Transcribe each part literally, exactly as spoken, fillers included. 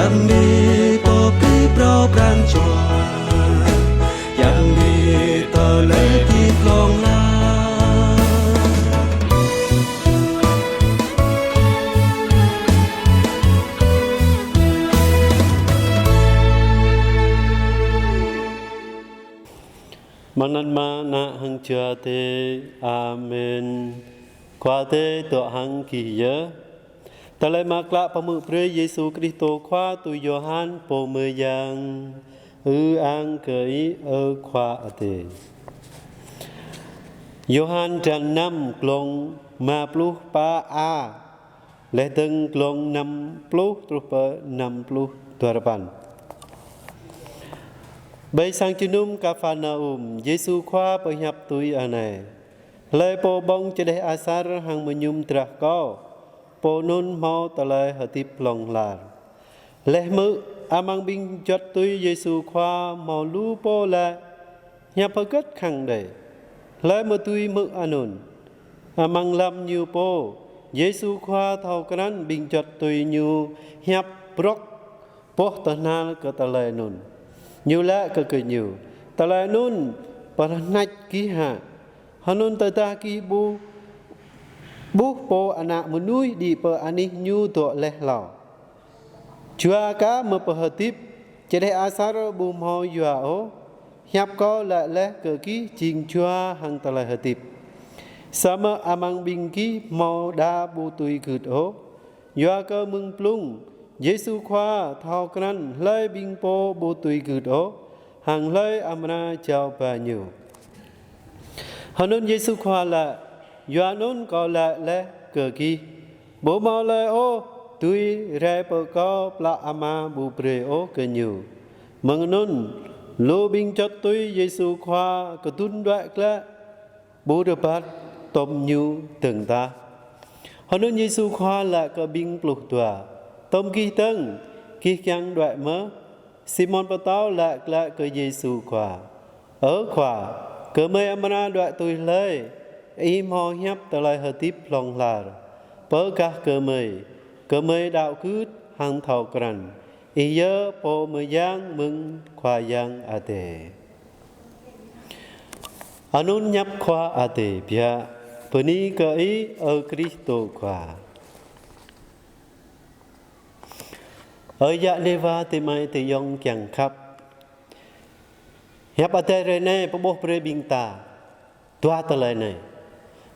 Yang ni pô pơpŭ pran jua, yang ni tơlơi hơdip hlŏng lar. Amăng anăn Ama, Ană hăng Jua Adai. Amen. Khua Adai dŏ hăng gih yơh. Tơlơi mơak klă pơhmư̆ brơi Yêsu Kristô Khua tui Yôhan pô mơyang. Ư-ang kơ Ih, ơ Khua Adai. Yôhan črăn năm, glông rơma pluh pă a, laih dơ̆ng glông năm pluh truh pơ năm pluh duarơpăn. Ƀơi sang jơnum Kapharnaum, Yêsu Khua pơhiăp tui anai: Hlơi pô ƀơ̆ng čơđeh asar hăng mơñum drah Kâo, pô anŭn hmâo tơlơi hơdip hlŏng lar. Laih hmư̆, amăng ƀing juăt tui Yêsu Khua hmâo lu pô laĭ: Hiăp hơget khăng đei? Hlơi mơ̆ dưi hmư̆ anŭn? Amăng lăm Ñu pô, Yêsu Khua thâo krăn ƀing juăt tui Ñu hiăp brŏk boh tơhnal kơ tơlơi anŭn. Ñu laĭ kơ gơñu: Tơlơi anŭn pơrơnhač gih hă? Hơnŭn tơdah gih ƀuh, ƀuh Pô Ană Mơnuih đĭ pơ anih Ñu dŏ laih hlâo, jua aka mơ̆ pơhơdip? Čơđeh asar ƀu hmâo yua ôh. Hiăp Kâo laĭ laih kơ gih jing jua hăng tơlơi hơdip. Samơ̆ amăng ƀing gih hmâo đa ƀu tui gưt ôh. Yua kơ mơ̆ng blung, Yêsu Khua thâo krăn hlơi ƀing pô ƀu tui gưt ôh, hăng hlơi amra jao ba Ñu. Hơnŭn Yêsu Khua laĭ: Yua anŭn Kâo laĭ laih kơ gih, ƀu hmâo hlơi ôh dưi rai pơ Kâo plă Ama ƀu brơi ôh kơ ñu. Mơ̆ng anŭn, lu ƀing juăt tui Yêsu Khua kơdŭn đuaĭ glaĭ, ƀu rơbat tôm Ñu dơ̆ng tah. Hơnŭn Yêsu Khua laĭ kơ ƀing pluh dua: Tôm gih dơ̆ng, gih kiăng đuaĭ mơ̆? Simôn Pơtâo laĭ glaĭ kơ Yêsu Khua: Ơ Khua, gơmơi amra đuaĭ tui hlơi? Ih hmâo hiăp tơlơi hơdip hlŏng lar. Pơkah gơmơi, gơmơi đaŏ gưt hăng thâo krăn Ih yơh Pô mơyang mơ̆ng Khua Yang Adai. Anŭn hiăp Khua Adai biă. Bơni kơ Ih, ơ Kristô Khua. Ơ yă neh wa, adơi amai adơi ayŏng kiăng khăp. Hiăp Adai hrơi anai pơƀuh brơi ƀing ta dua tơlơi anai: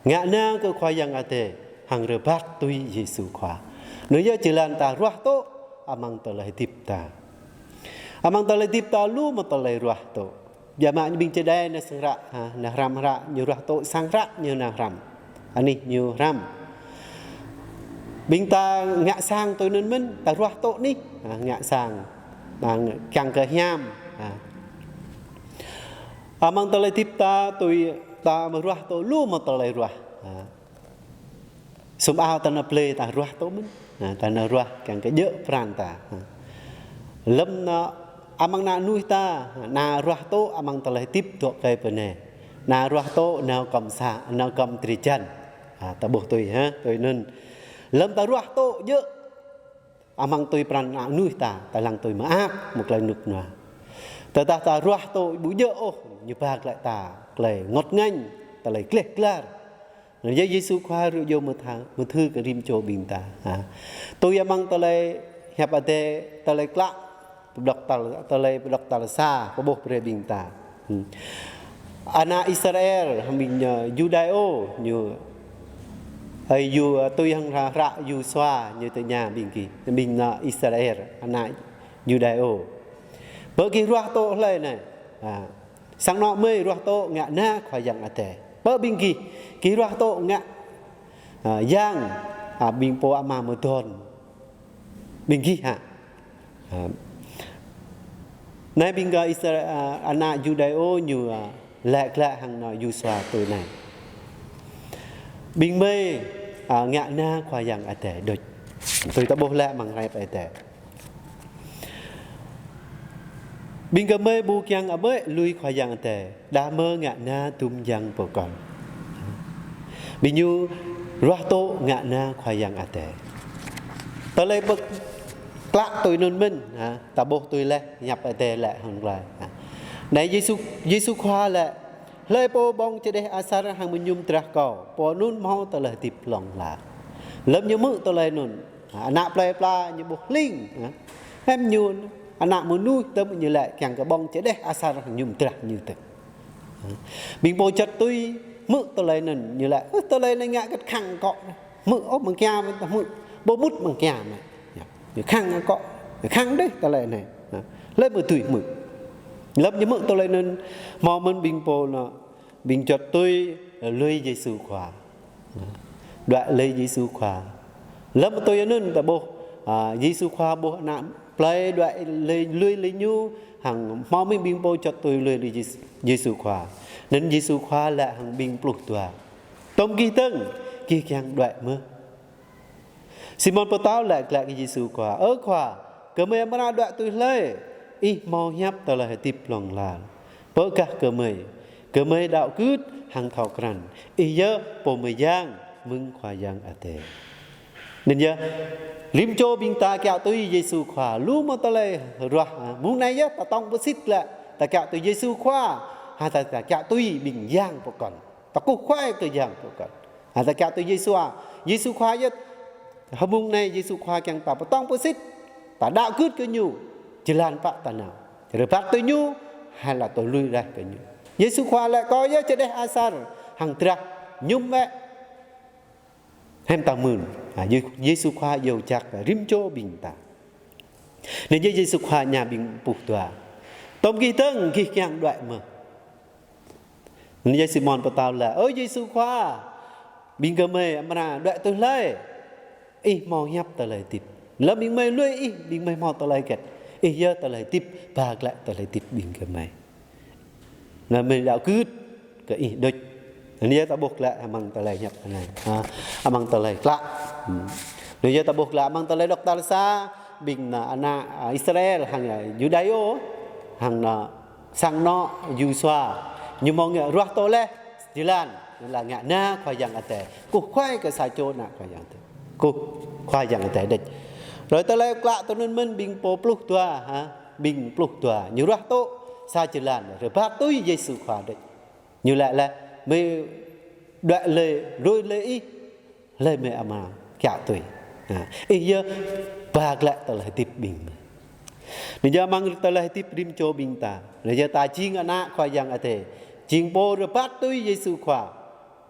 ngă na kơ Khua Yang Adai hăng rơbat tui Yêsu Khua. Anŭn yơh jơlan ta ruah tŏ amăng tơlơi hơdip ta. Amăng tơlơi hơdip ta lu mơ̆ tơlơi ruah tŏ. Biă mă ñu ƀing čơđai nao sang hră, ha, nao hrăm hră, ñu ruah tŏ sang hră ñu nao hrăm. Anih ñu hrăm. Ƀing ta ngă sang tui anŭn mơ̆n, ta ruah tŏ anih, ha, ngă sang. Ta kiăng kơ hiam, ha. Amăng tơlơi hơdip ta tui ta mơ̆ ruah tŏ lu mơ̆ tơlơi ruah. Ha. Sum ao ta nao blơi ta ruah tŏ mơ̆n. Ha, ta nao ruah kiăng kơ djơ̆ pran ta. Ha. Lơ̆m nao amăng ană mơnuih ta, ha, nao ruah tŏ amăng tơlơi hơdip dŏ kơi pơ anai. Nao ruah tŏ nao kơm sa, nao kơm drơi jăn. Ha, ta ƀuh tui, ha, tui anŭn. Lơ̆m ta ruah tŏ djơ̆ amăng tui pran ană mơnuih ta, ta lăng tui mơak mơ̆ng tơlơi rơnŭk rơnua. Tơdah ta ruah tŏ ƀu djơ̆ ôh, ñu ba glaĭ ta tơlơi ngot ngañ, tơlơi gleh glar. Anŭn yơh Yêsu Khua rơ̆ yơh mơ̆ tha, mơ̆ thư kơ rĭm čô ƀing ta. Ha. Tui amăng tơlơi hiăp Adai, tơlơi klă, pơđŏk tal, tơlơi pơđŏk tal sa, pơƀuh brơi ƀing ta. Hmm. Ană Israel, hăng ƀing, ơ, Yuđaiô, ñu, ơi, Yu, tui hăng hră, hră Yôsua, ñu tơña ƀing gih, ƀing ană Israel, ană Yuđaiô. Pơ gih ruah tŏ hlơi anai? Ha. Sang anŏ gơmơi ruah tŏ ngă na Khua Yang Adai. Pơ ƀing gih, gih ruah tŏ ngă, ha, yang, ha, ƀing pô ama mơdon ƀing gih hă? Ha. Anai ƀing gơmơi Isra-, ha, ană Yuđaiô ñu, ha, laĭ glaĭ hăng ană Yôsua tui anai: Ƀing gơmơi, ha, ngă na Khua Yang Adai đôč. Tui ta ƀuh laih amăng hră Adai. Ƀing gơmơi ƀu kiăng aƀơi lui Khua Yang Adai, đah mơ̆ ngă na dŭm yang pơkŏn. Ƀing ñu ruah tŏ ngă na Khua Yang Adai. Tơlơi pơ-, Klă tui anŭn mơ̆n, ha, ta ƀuh tui laih, Hiăp Adai laĭ hăng laĭ. Ha. Anai Yêsu, Yêsu Khua laĭ: Hlơi pô ƀơ̆ng čơđeh asar hăng mơñum drah Kâo, pô anŭn hmâo tơlơi hơdip hlŏng lar. Lơ̆m ñu hmư̆ tơlơi anŭn, ha, ană plơi pla ñu ƀuh hling, ha. Hiư̆m ñu, ană mơnuih tơm ñu laĭ kiăng kơ ƀơ̆ng čơđeh asar hăng mơñum drah ñu tơ̆. Ƀing pô čăt tui hmư̆ tơlơi anŭn, ñu laĭ: Ơ, tơlơi anai ngă kơ khăng akŏ. Hmư̆ ôh, mơ̆ng kiăng mơ̆n ta hmư̆. Ƀu mŭt mơ̆ng kiăng mơ̆n. Ñu khăng akŏ. Khăng đeh tơlơi anai. Hlơi mơ̆ tui hmư̆. Lơ̆m ñu hmư̆ tơlơi anŭn, hmâo mơ̆n ƀing pô anŭn, ƀing čăt tui lui Yêsu Khua. Đuaĭ lui Yêsu Khua. Lơ̆m tui anŭn ta ƀuh, a, Yêsu Khua ƀuh ană plơi đuaĭ lui, lui, lui ñu, hăng hmâo mơ̆n ƀing pô čăt tui lui, lui Yêsu, Yêsu Khua. Anŭn Yêsu Khua laĭ hăng ƀing pluh dua: Tơm gih dơ̆ng, gih kiăng đuaĭ mơ̆? Simôn Pơtâo laĭ glaĭ kơ Yêsu Khua: Ơ Khua, gơmơi amra đuaĭ tui hlơi? Ih hmâo hiăp tơlơi hơdip hlŏng lar. Pơkah gơmơi, gơmơi đaŏ gưt hăng thâo krăn Ih yơh Pô Mơyang mơ̆ng Khua Yang Adai. Anŭn yơh, rĭm čô ƀing ta kiaŏ tui Yêsu Khua, lu mơ̆ tơlơi ruah, ha, mơ̆ng anai yơh, ta tŏng pơsit glaĭ, ta kiaŏ tui Yêsu Khua, ha, ta, ta kiaŏ tui ƀing yang pơkŏn. Ta kơkuh kuai kơ yang pơkŏn. Ha, ta kiaŏ tui Yêsu, a, Yêsu Khua yơh, hơmơ̆ng anai Yêsu Khua kiăng ta pơtŏng pơsit, ta đaŏ gưt kơ ñu, jơlan pă ta nao. Rơbat tui ñu, hai lĕ ta lui raih kơ ñu. Yêsu Khua laĭ: Kâo yơh čơđeh asar, hăng drah mơñum wĕ. Hiư̆m ta mưn. Ha, Yê-, Yêsu Khua iâu jak rĭm čô ƀing ta. Anŭn yơh Yêsu Khua tơña ƀing pluh dua: Tơm gih dơ̆ng, gih kiăng đuaĭ mơ̆? Anŭn yơh Simôn Pơtâo laĭ: Ơ Yêsu Khua, ƀing gơmơi amra đuaĭ tui hlơi? Ih hmâo hiăp tơlơi hơdip. Lơ̆m ƀing gơmơi lui Ih, ƀing gơmơi hmâo tơlơi hơget? Ih yơh tơlơi hơdip, ba glaĭ tơlơi hơdip ƀing gơmơi. Anŭn gơmơi đaŏ gưt kơ Ih đôč. Anŭn yơh ta ƀuh glaĭ amăng tơlơi Hiăp anai. Ha, amăng tơlơi klă. Hmm. Anŭn yơh ta ƀuh glaĭ amăng tơlơi dŏ tal sa, ƀing ană, ană, a, Israel hăng, a, Yuđa, hăng ană sang anŏ Yôsua, ñu hmâo ngă ruah tŏ laih jơlan, anŭn lĕ ngă na Khua Yang Adai. Kơkuh kuai kơ sa čô ană Khua Yang Adai. Kơkuh Khua Yang Adai đôč. Hrơi tơlơi klă tui anŭn mơ̆n ƀing pô pluh dua, ha, ƀing pluh dua. Ñu ruah tŏ sa jơlan, rơbat tui Yêsu Khua đôč. Ñu laĭ laih: Mơi đuaĭ lui, lui lui Ih, hlơi mơi amra kiaŏ tui? Ha, Ih yơh ba glaĭ tơlơi hơdip ƀing mơi. Anŭn yơh amăng tơlơi hơdip rĭm čô ƀing ta. Anŭn yơh ta jing ană Khua Yang Adai. Jing pô rơbat tui Yêsu Khua.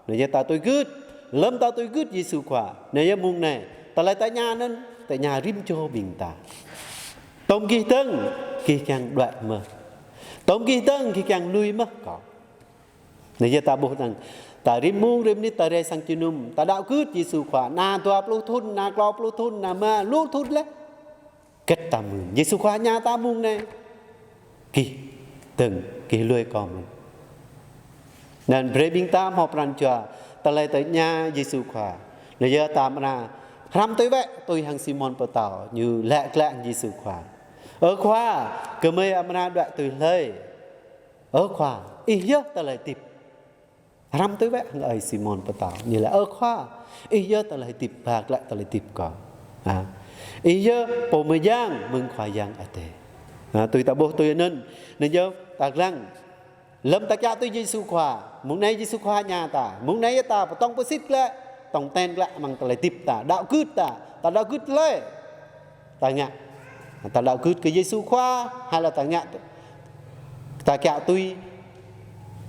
Anŭn yơh ta tui gưt. Lơ̆m ta tui gưt Yêsu Khua, anŭn yơh mơ̆ng anai, tơlơi tơña anŭn, tơña rĭm čô ƀing ta: Tơm gih dơ̆ng, gih kiăng đuaĭ mơ̆? Tơm gih dơ̆ng, gih kiăng lui mơ̆ Kâo? Anŭn yơh ta ƀuh năng, ta rĭm mông rĭm mơnit ta rai sang jơnum, ta đaŏ gưt Yêsu Khua, ană dua pluh thŭn, ană klâo pluh thŭn, ană rơma pluh thŭn laih. Hơget ta mưn? Yêsu Khua tơña ta mơ̆ng anai: Gih dơ̆ng, gih lui Kâo mơ̆n? Anŭn brơi ƀing ta hmâo pran jua tơlơi tơña Yêsu Khua. Anŭn yơh ta amra hrăm tui wĕ, tui hăng Simôn Pơtâo, ñu laĭ glaĭ hăng Yêsu Khua: Ơ Khua, gơmơi amra đuaĭ tui hlơi? Ơ Khua, Ih yơh tơlơi hơdip. Hrăm tui wĕ hăng ơi Simôn Pơtâo, ñu laĭ: Ơ Khua, Ih yơh tơlơi hơdip, ba glaĭ tơlơi hơdip kâo. Ha. Ih yơh Pô Mơyang mơ̆ng Khua Yang Adai. Ha, tui ta ƀuh tui anŭn, anŭn yơh ta lăng. Lơ̆m ta kiaŏ tui Yêsu Khua, mơ̆ng anai Yêsu Khua tơña ta, mơ̆ng anai yơh ta pơtŏng pơsit glaĭ, tŏng ten glaĭ amăng tơlơi hơdip ta, đaŏ gưt ta, ta đaŏ gưt hlơi? Ta ngă, ta đaŏ gưt kơ Yêsu Khua, hai lĕ ta ngă, ta kiaŏ tui,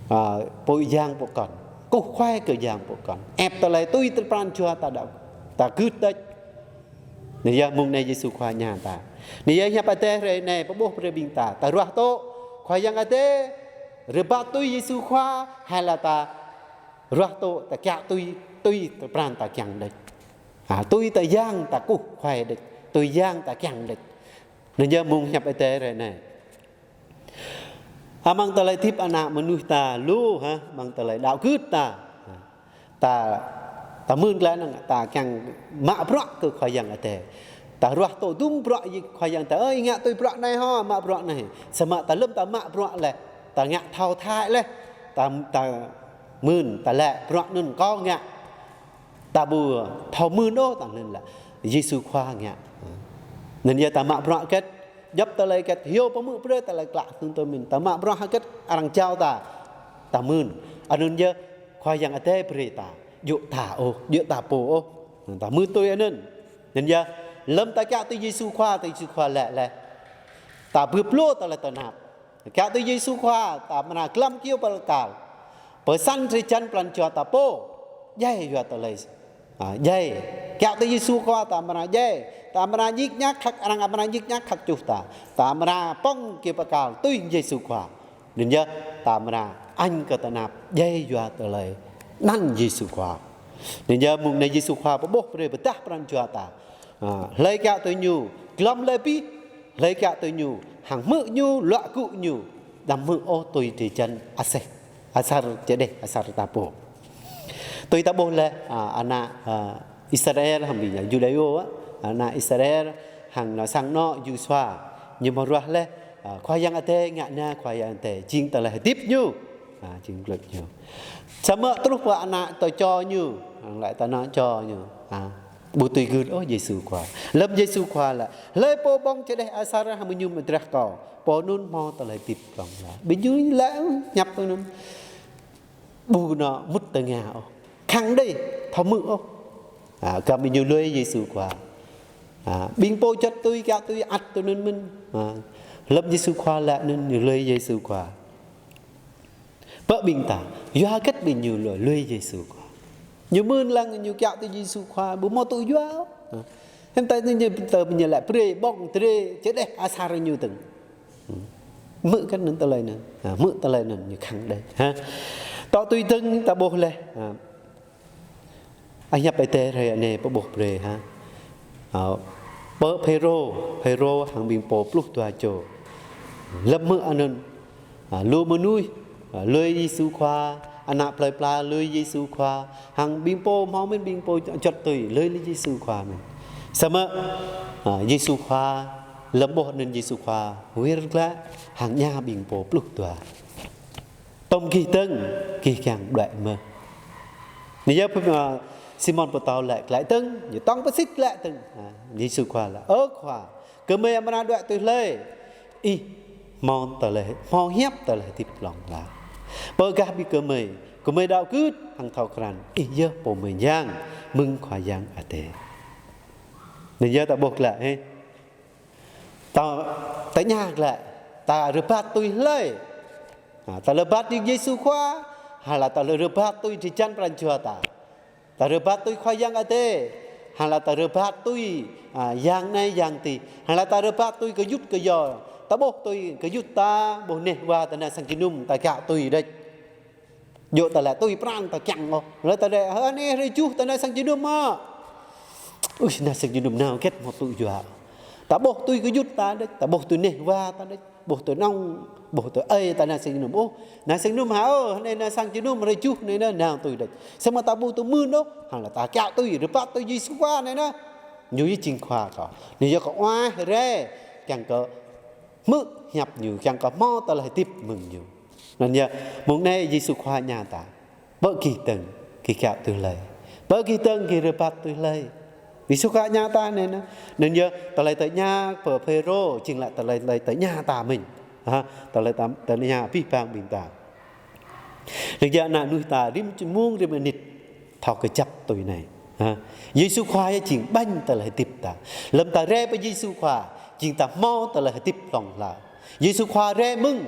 a, pô yang pơkŏn. Kơkuh kuai kơ yang pơkŏn. Ĕp tơlơi tui tơl pran jua ta đaŏ, ta gưt đôč. Anŭn yơh mơ̆ng anai Yêsu Khua tơña ta. Anŭn yơh Hiăp Adai hrơi anai pơƀuh brơi ƀing ta. Ta ruah tŏ Khua Yang Adai, rơbat tui Yêsu Khua, hai lĕ ta ruah tŏ ta kiaŏ tui, tui tơl pran ta kiăng đôč. Ha, tui tơl yang ta kơkuh kuai đôč, tui yang ta kiăng đôč. Anŭn yơh mơ̆ng Hiăp Adai hrơi anai. Amăng tơlơi hơdip ană mơnuih ta lu, ha, amăng tơlơi đaŏ gưt ta. Ta, ta mưn glaĭ năng ta kiăng mă bruă kơ Khua Yang Adai. Ta ruah tŏ dŭm bruă Khua Yang ta, ơi, ngă tui bruă anai hŏ, mă bruă anai. Samơ̆ ta lơ̆m ta mă bruă laih, ta ngă thâo thâi laih, ta, ta mưn, ta laĭ bruă anŭn kâo ngă. Ta ƀu thâo mưn ôh, ta anŭn lĕ Yêsu Khua ngă. Anŭn yơh ta mă bruă hơget, djŏp tơlơi hơget, hyu pơhmư̆ brơi tơlơi klă tơ̆ng tui mơ̆n, ta mă bruă hơget arăng jao ta, ta mưn. Anŭn yơh Khua Yang Adai brơi ta, djơ̆ ta ôh, djơ̆ ta pô ôh. Ta mưn tui anŭn. Anŭn yơh, lơ̆m ta kiaŏ tui Yêsu Khua, tui Yêsu Khua laĭ laih. Ta bưp lu tơlơi tơnap. Kiaŏ tui Yêsu Khua, ta amra glăm kơyâo bơrơkal. Pơsăn drơi jăn pran jua ta pô. Djai yua tơlơi. A, djai. Kiaŏ tui Yêsu Khua, ta amra djai. Ta amra ñik ñak khăk, arăng amra ñik ñak khăk čuh ta. Ta amra pŏng kơyâo bơrơkal tui Yêsu Khua. Anŭn yơh, ta amra añ kơ tơnap djai yua tơlơi anăn Yêsu Khua. Anŭn yơh, mơ̆ng anai Yêsu Khua pơƀuh brơi pơdah pran jua ta. A, hlơi kiaŏ tui Ñu, glŏm hlơi abih, hlơi kiaŏ tui Ñu, hăng hmư̆ Ñu, luă gŭ Ñu, đăm hmư̆ ôh tui drơi jăn aseh, asar čơđeh, asar ta pô. Tui ta ƀuh laih, a, ană, a, Israel hăng ƀing ñu Yuđa yơh, a, ană Israel hăng nao sang anŏ Yôsua, ñu mơ̆ ruah laih, a, Khua Yang Adai ngă na Khua Yang Adai, jing tơlơi hơdip ñu. A, jing glăi ñu. Samơ̆ truh pơ ană tơčô ñu, hăng laĭ tơnă čô ñu. A, ƀu tui gưt ôh Yêsu Khua. Lơ̆m Yêsu Khua laĭ, hlơi pô ƀơ̆ng čơđeh asar hăng mơñum drah Kâo, pô anŭn hmâo tơlơi hơdip hlŏng lar. Ƀing ñu laĭ, ơ, hiăp tui anŭn. Ƀu nao mŭt tơngia ôh. Khăng đơi, thâo hmư̆ ôh. A, kơ ƀing ñu lui Yêsu Khua. A, ƀing pô juăt tui, kiaŏ tui, ăt tui anŭn mơ̆n. A, lơ̆m Yêsu Khua laĭ anŭn ñu lui Yêsu Khua. Pơ ƀing ta, yua hơget ƀing ñu lui, lui Yêsu Khua. Ñu mưn lăng ñu kiaŏ tui Yêsu Khua, ƀu hmâo tŭ yua. Ha. Hiư̆m ta ñu tơ ñu laĭ brơi ƀơ̆ng drơi čơđeh asar ñu tơ̆ng. Hmư̆ kơ anŭn tơlơi anŭn. Ha, hmư̆ tơlơi anŭn ñu khăng đơi. Ha. Tŏ tui tơ̆ng ta ƀuh laih. Ha. Hiăp Ơi Adai hrơi anai pơƀuh brơi ha. Ơ, pơ Phêrô, Phêrô hăng ƀing pô pluh dua čô. Lơ̆m hmư̆ anŭn, a, lu mơnuih, a, lui Yêsu Khua, ană plơi pla lui Yêsu Khua, hăng ƀing pô hmâo mơ̆n ƀing pô juăt tui lui, lui Yêsu Khua mơ̆n. Samơ̆, a, Yêsu Khua, lơ̆m ƀuh anŭn Yêsu Khua, wir glăi, hăng ñu ƀing pô pluh dua. Tŏm gih dơ̆ng, gih kiăng đuaĭ mơ̆? Anai yơh, ơ, Simôn Pơtâo laĭ glaĭ dơ̆ng, ñu tŏng pơsit glaĭ dơ̆ng. Ha, Yêsu Khua laĭ, ơ Khua, gơmơi amra đuaĭ tui hlơi? Ih hmâo tơlơi, hmâo hiăp tơlơi hơdip hlŏng lar. Pơgah ƀing gơmơi, gơmơi đaŏ gưt hăng thâo krăn, Ih yơh Pô Mơyang, mơ̆ng Khua Yang Adai. Anai yơh ta ƀuh glaĭ, hê. Ta, ta tơña glaĭ, ta rơbat tui hlơi? Ha, ta rơbat tui Yêsu Khua, hay là ta rơbat tui drơi jăn pran jua ta? Ta rơbat tui Khua Yang Adai, hay là ta rơbat tui, a, yang anai yang adih, hay là ta rơbat tui gơyut gơyâo, ta ƀuh tui gơyut ta, ƀuh neh wa ta nao sang jơnum, ta kiaŏ tui đôč. Djơ̆ ta laĭ tui pran ta kiăng ôh. Laĭ ta laĭ, hơ, anai hrơi juh ta nao sang jơnum mơ̆. Ui, nao sang jơnum nao hơget hmâo tŭ yua. Ta ƀuh tui gơyut ta đôč, ta ƀuh tui neh wa ta đôč, ƀuh tui nŏng, ƀuh tui ơi ta nao sang jơnum. Ôh, nao sang jơnum hă, ơ, anai nao sang jơnum hrơi juh anai nao, nao tui đôč. Samơ̆ ta ƀu tŭ mưn ôh, hăng laĭ ta kiaŏ tui, rơbat tui Yêsu Khua anai nao. Ñu yơh jing Khua kâo. Anai yơh kâo oah rai, kiăng kơ hmư̆ hiăp Ñu, kiăng kơ hmâo tơlơi hơdip mơ̆ng Ñu. Anŭn yơh, mơ̆ng anai Yêsu Khua tơña ta. Pơ gih dơ̆ng, gih kiaŏ tui hlơi? Pơ gih dơ̆ng, gih rơbat tui hlơi? Yêsu Khua tơña ta anai nă. Anŭn yơh, tơlơi tơña pơ Phêrô, jing laĭ tơlơi, tơlơi tơña ta mơ̆n. Ha, tơlơi ta, tơña abih bang ƀing ta. Anŭn yơh ană mơnuih ta rĭm čô mông rĭm mơnit thâo kơjăp tui anai. Ha. Yêsu Khua yơh jing ƀañ tơlơi hơdip ta. Lơ̆m ta rai pơ Yêsu Khua, jing ta hmâo tơlơi hơdip hlŏng lar. Yêsu Khua rai mơ̆ng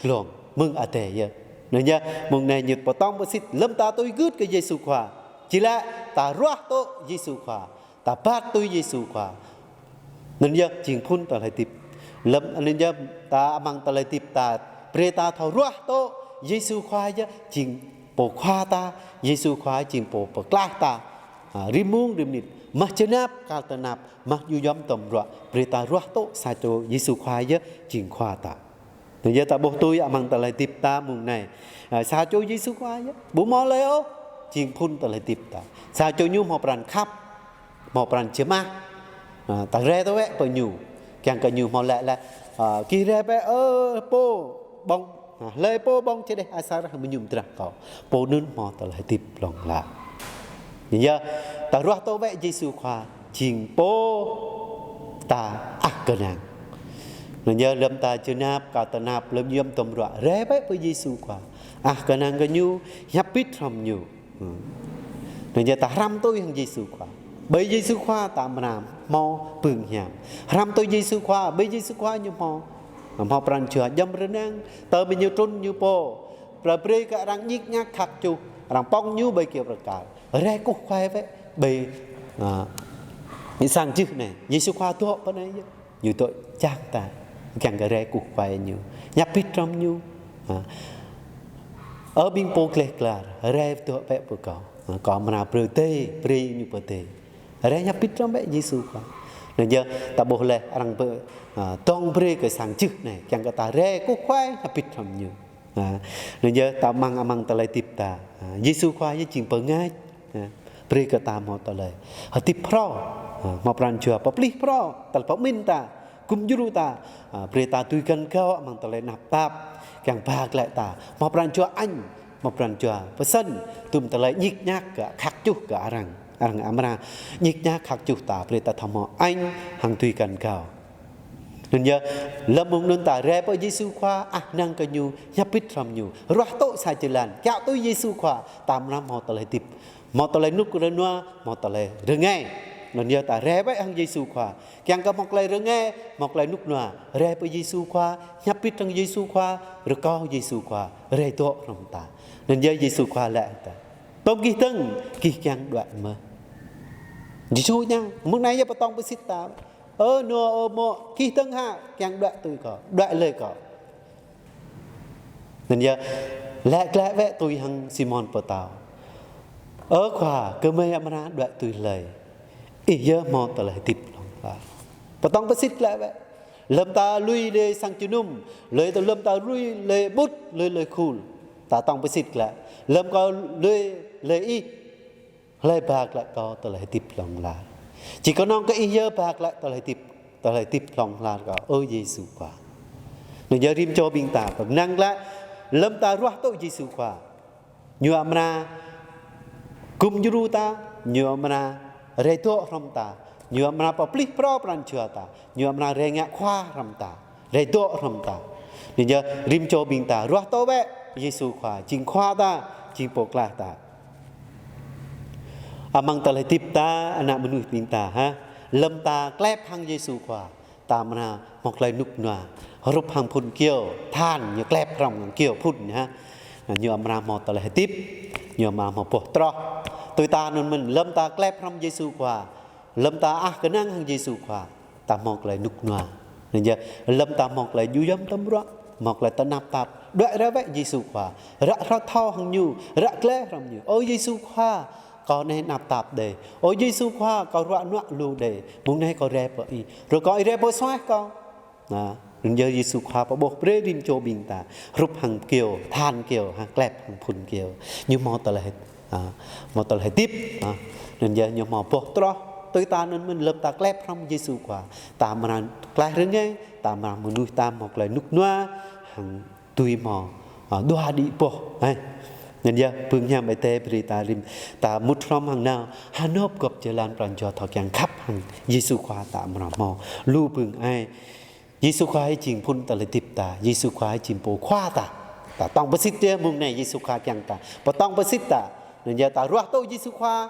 glông, mơ̆ng adai yơh. Anŭn yơh, mơ̆ng anai ñu pơtŏng pơsit, lơ̆m ta tui gưt kơ Yêsu Khua. Či laĭ ta ruah tŏ Yêsu Khua, ta rơbat tui Yêsu Khua. Anŭn yơh jing phŭn tơlơi hơdip. Lơ̆m anŭn yơh ta amăng tơlơi hơdip ta, brơi ta thâo ruah tŏ Yêsu Khua yơh jing Pô Khua ta, Yêsu Khua jing Pô pơklaih ta. Ha, rĭm mông rĭm mơnit, mă jơnap, kal tơnap, mă djơ̆ yom tŏm ruă, brơi ta ruah tŏ sa čô Yêsu Khua yơh jing Khua ta. Anŭn yơh ta ƀuh tui amăng tơlơi hơdip ta mơ̆ng anai. Ha, sa čô Yêsu Khua yơh, ƀu hmâo hlơi ôh, jing phŭn tơlơi hơdip ta. Sa čô Ñu hmâo pran khăp, hmâo pran čơmah. Ha, ta rai tŏ wơ̆t pơ Ñu. Kiăng kơ Ñu hmâo laĭ laih, ha, gih rai bĕ, ơ, pô ƀơ̆ng, ha, hlơi pô ƀơ̆ng čơđeh asar hăng mơñum drah Kâo, pô anŭn hmâo tơlơi hơdip hlŏng lar. Anŭn yơh, ta ruah tŏ wơ̆t Yêsu Khua, jing Pô ta ăh kơnang. Anŭn yơh lơ̆m ta jơnap, ka tơnap, lơ̆m yơ̆m tơm ruă, rai bĕ pơ Yêsu Khua. Ăh kơnang kơ Ñu, hiăp bit hrŏm Ñu. Hmm. Anŭn yơh ta hrăm tui hăng Yêsu Khua. Ƀơi Yêsu Khua ta mơnam hmâo bưng hiam. Hrăm tui Yêsu Khua, ƀơi Yêsu Khua Ñu hmâo, hmâo pran jua djŏm rơnang, tơl mơ̆ Ñu trŭn Ñu pô. Pơrơbrơi kơ arăng ñik ñak khăk čuh, arăng pŏng Ñu ƀơi kơyâo bơrơkal. Rai kuh kuai bĕ ƀơi, a, sang jưh anai. Yêsu Khua dŏ pơ anai yơh. Ñu dŏ čang ta, kiăng kơ rai kuh kuai Ñu, hiăp bit hrŏm Ñu. A. Ơ ƀing pô gleh glar, rai dŏ bĕ pơ Kâo. A, Kâo amra brơi dêh, brơi ñu pơ dêh. Rai hiăp bit hrŏm bĕ Yêsu Khua. Anŭn yơh ta ƀuh laih arăng pơ, a, dŏng brơi kơ sang jưh anai, kiăng kơ ta rai kuh kuai hiăp bit hrŏm Ñu. Ha, anŭn yơh ta amăng, amăng tơlơi hơdip ta. Ha, Yêsu Khua yơh jing bơngač. Ha, brơi kơ ta hmâo tơlơi hơdip phrâo. Ha, hmâo pran jua pơplih phrâo, tơl pơmĭn ta, gum djru ta. Ha, brơi ta dưi găn gao amăng tơlơi tơnap tap, kiăng ba glaĭ ta. Hmâo pran jua añ, hmâo pran jua pơsăn, tŭm tơlơi ñik ñak kơ khăk čuh kơ arăng. Arăng amra ñik ñak khăk čuh ta, brơi ta thâo hmâo añ, hăng dưi găn gao. Anŭn yơh, lơ̆m mông anŭn ta rai pơ Yêsu Khua, ăh kơnang kơ Ñu, hiăp bit hrŏm Ñu, ruah tŏ sa jơlan, kiaŏ tui Yêsu Khua, ta amra hmâo tơlơi hơdip, hmâo tơlơi rơnŭk rơnua, hmâo tơlơi rơngai. Anŭn yơh ta rai bĕ hăng Yêsu Khua, kiăng kơ hmâo tơlơi rơngai, hmâo tơlơi rơnŭk rơnua, rai pơ Yêsu Khua, hiăp bit hăng Yêsu Khua, rơkâo Yêsu Khua rai dŏ hrŏm ta. Anŭn yơh Yêsu Khua laĭ ta: Tơm gih dơ̆ng, gih kiăng đuaĭ mơ̆? Yêsu ñu, mông anai yơh pơtŏng pơsit ta. Ơ nô, ơ mŏ, gih dơ̆ng hă, kiăng đuaĭ tui Kâo, đuaĭ lơi Kâo? Anŭn yơh, laĭ glaĭ bĕ tui hăng Simôn Pơtâo: Ơ Khua, gơmơi amra đuaĭ tui hlơi? Ih yơh hmâo tơlơi hơdip hlŏng lar. Pơtŏng pơsit glaĭ bĕ. Lơ̆m ta lui lơi sang jơnum, lơi ta, lơ̆m ta lui lơi ƀut, lui lơi khul, ta tŏng pơsit glaĭ. Lơ̆m kâo lui lơi Ih, hlơi ba glaĭ kâo tơlơi hơdip hlŏng lar? Či kơnơ̆ng kơ Ih yơh ba glaĭ tơlơi hơdip, tơlơi hơdip hlŏng lar kâo, ơ Yêsu Khua. Anŭn yơh rĭm čô ƀing ta pơkơnang glaĭ, lơ̆m ta ruah tŏ Yêsu Khua, Ñu amra gum djru ta, Ñu amra rai dŏ hrŏm ta, Ñu amra pơplih phrâo pran jua ta, Ñu amra rai ngă khua hrŏm ta, rai dŏ hrŏm ta. Anŭn yơh rĭm čô ƀing ta ruah tŏ bĕ Yêsu Khua, jing Khua ta, jing Pô Pơklaih ta. Amăng tơlơi hơdip ta, ană mơnuih ƀing ta, ha, lơ̆m ta klep hăng Yêsu Khua, ta amra hmâo tơlơi rơnŭk rơnua. Hrup hăng phŭn kyâo than, ñu klep hrŏm hăng kyâo phŭn, ha. Ñu amra hmâo tơlơi hơdip, ñu amra hmâo boh troh. Tui ta anŭn mơ̆n, lơ̆m ta klep hrŏm Yêsu Khua, lơ̆m ta ăh kơnang hăng Yêsu Khua, ta hmâo tơlơi rơnŭk rơnua. Anŭn yơh, lơ̆m ta hmâo tơlơi djơ̆ yơ̆m tơm ruă, hmâo tơlơi tơnap tap, đuaĭ rai bĕ Yêsu Khua, ră hrŏt thâo hăng Ñu, ră gleh hrŏm Ñu: Ơ Yêsu Khua, kâo anai tơnap tap đơi. Ơ Yêsu Khua, kâo ruă nuă lu đơi. Mông anai kâo rai pơ Ih. Rơkâo Ih rai pơsuaih kâo. Ha, anŭn yơh Yêsu Khua pơƀuh brơi rĭm čô ƀing ta hrup hăng kyâo than kyâo, ha, klep hăng phŭn kyâo. Ñu hmâo tơlơi, ha, hmâo tơlơi hơdip, ha. Anŭn yơh ñu hmâo boh troh. Tui ta anŭn mơ̆n, lơ̆m ta klep hrŏm Yêsu Khua, ta amra klaih rơngai, ta amra mơnuih ta hmâo tơlơi rơnŭk rơnua, hăng dưi hmâo, a, dua đĭ boh, ơ. Anŭn yơh, bưng hiam Ơi Adai brơi ta rĭm, ta mŭt hrŏm hăng nao, hơnop gŏp jơlan pran jua thâo kiăng khăp hăng Yêsu Khua, ta amra hmâo lu bưng ai. Yêsu Khua yơh jing phŭn tơlơi hơdip ta, Yêsu Khua yơh jing Pô Khua ta. Ta tŏng pơsit yơh mông anai Yêsu Khua kiăng ta pơtŏng pơsit ta. Anŭn yơh ta ruah tŏ Yêsu Khua,